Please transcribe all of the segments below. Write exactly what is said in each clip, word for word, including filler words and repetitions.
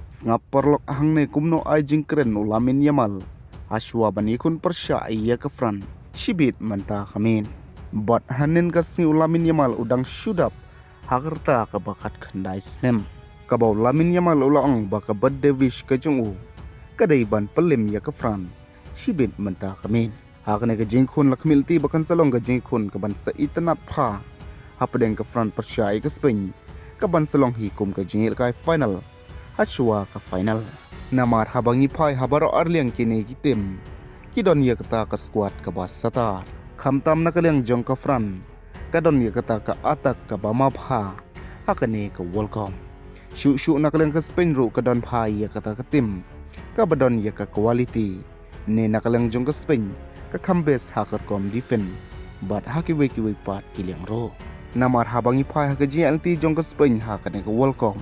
Sngap paralok hangne kumno ai jingkren u Lamine Yamal hashwa ban ïakhun pyrshah ïa ka France shibit mynta ka miet. Bad hynnin ka sngi u Lamine Yamal u dang shu dap ha ka rta kaba khatkhyndai snem, kaba u Lamine Yamal u la ong ba ka birthday wish ka jong u ka dei ban pynlem ïa ka France shibit mynta ka miet. Ha kane ka jingïakhun la khmih lynti ba kan sa long ka jingïakhun kaban sa itynnad bha hapdeng ka France pyrshah ïa ka Spain, kaban sa long hi kum ka jingïalehkai final hashwa ka final. Namar haba ngi phai ha baroh arliang kine ki tim ki don ïa kata ka squad kaba satar. Khamtam na ka liang jong ka France ka don ïa kata ka attack kaba ma bha ha kane ka World Cup. Shuh shuh na ka liang ka Spain ruh ka don bha ïa kata ka tim kaba don ïa ka quality. Ne na ka liang jong ka Spain ka kham best ha ka rukom defense bad ha kiwei kiwei pat ki liang ruh. Namar haba ngi phai ha ka jingïalehkai jong ka Spain ha kane ka World Cup,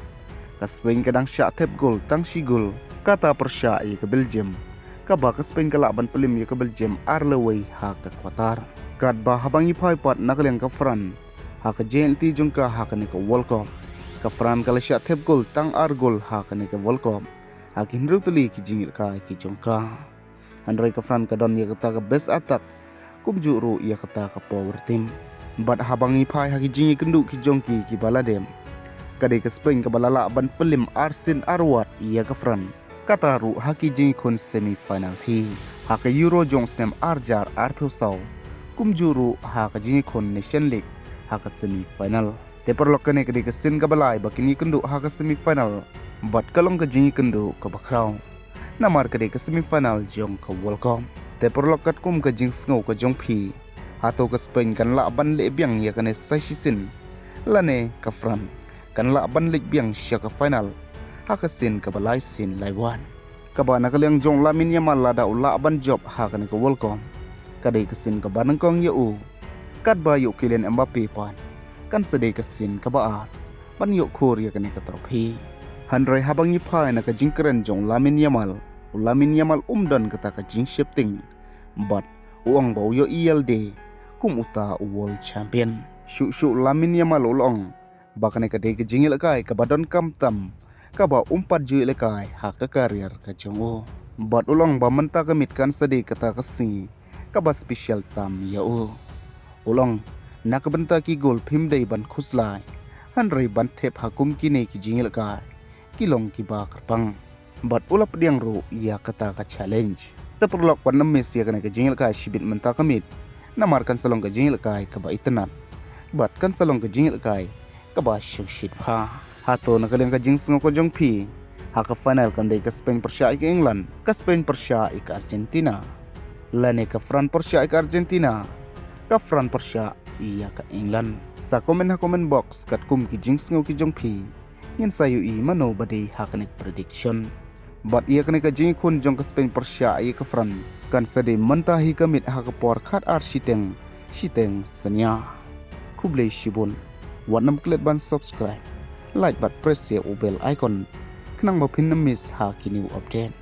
ka Spain ka dang shah thep gol tang shi gol, kata pyrshah ïa ka Belgium, kaba ka Spain ka lah ban pynlem ïa ka Belgium ar lawei ha ka quarter. Katba haba ngi phai pat na ka liang ka France ha ka jingïalehkai jong ka ha kane ka World Cup, ka France ka la shah thep gol tang ar gol ha kane ka World Cup ha ki hynriew tylli ki jingïalehkai ki jong ka. Hynrei ka France ka don ïa kata ka best attack kumjuh ruh ïa kata ka power team. Bad haba ngi phai ha ki jingïakynduh ki jong ki kiba la dep, ka dei ka Spain kaba la lah ban pynlem ar sien ar wat ïa ka France, kata ruh ha ki jingïakhun semi final hi ha ka Euro jong snem ar hajar arphew saw, kumjuh ruh ha ka jingïakhun Nation League ha ka semi final. Te paralok, kane ka dei ka sien kaba lai ba kin ïakynduh ha ka semi final bad ka long ka jingïakynduh kaba khraw. Namar ka dei ka semi final jong ka World Cup. Te paralok, katkum ka jingsngew ka jong phi, hato ka Spain kan lah ban leit biang ïa kane sa shisien, lane ka France kan lah ban leit biang sha ka final ha ka sien kaba lai sien lai wat? Kaba na ka liang jong Lamine Yamal, lada u lah ban jop ha kane ka World Cup, ka dei ka sien kaba nyngkong ïa u, katba ïa u Kylian Mbappe pat kan sa dei ka sien kaba ar ban ïoh khur ïa kane ka trophy. Hynrei haba ngi phai na ka jingkren jong u Lamine Yamal, u Lamine Yamal um don kata ka jingsheptieng bad u ong ba u ïohi ïa lade kum uta u world champion. Shuh shuh u Lamine Yamal u la ong ba kane ka dei ka jingïalehkai kaba donkam tam, kaba um pat ju ïalehkai ha ka career ka jong u. Bad u la ong ba mynta ka miet kan sa dei kata ka sngi kaba special tam ïa u. U la ong, na ka bynta ki gol phim dei ban khuslai, hynrei ban thep ha kum kine ki jingïalehkai ki long kiba kyrpang. Bad u la pdiang ruh ïa kata ka challenge. Te paralok, wat nym miss ïa kane ka jingïalehkai shibit mynta ka miet, namar kan sa long ka jingïalehkai kaba itynnad bad kan sa long ka jingïalehkai kaba shongshit bha. Hato na ka liang ka jingsngew ka jong phi, ha ka final kan dei ka Spain pyrshah ïa ka England, ka Spain pyrshah ïa ka Argentina, lane ka France pyrshah ïa ka Argentina, ka France pyrshah ïa ka England? Sa comment ha comment box katkum ki jingsngew ki jong phi. Ngin sa ïohi mano ba dei ha kane ka prediction. Bad ïa kane ka jingïakhun jong ka Spain pyrshah ïa ka France kan sa dei mynta hi ka miet ha ka por khatar shiteng, shiteng synñia. Khublei shibun. Wat nym klet ban subscribe, like bad press ïa u bell icon khnang ba phin nym miss ha ki new update.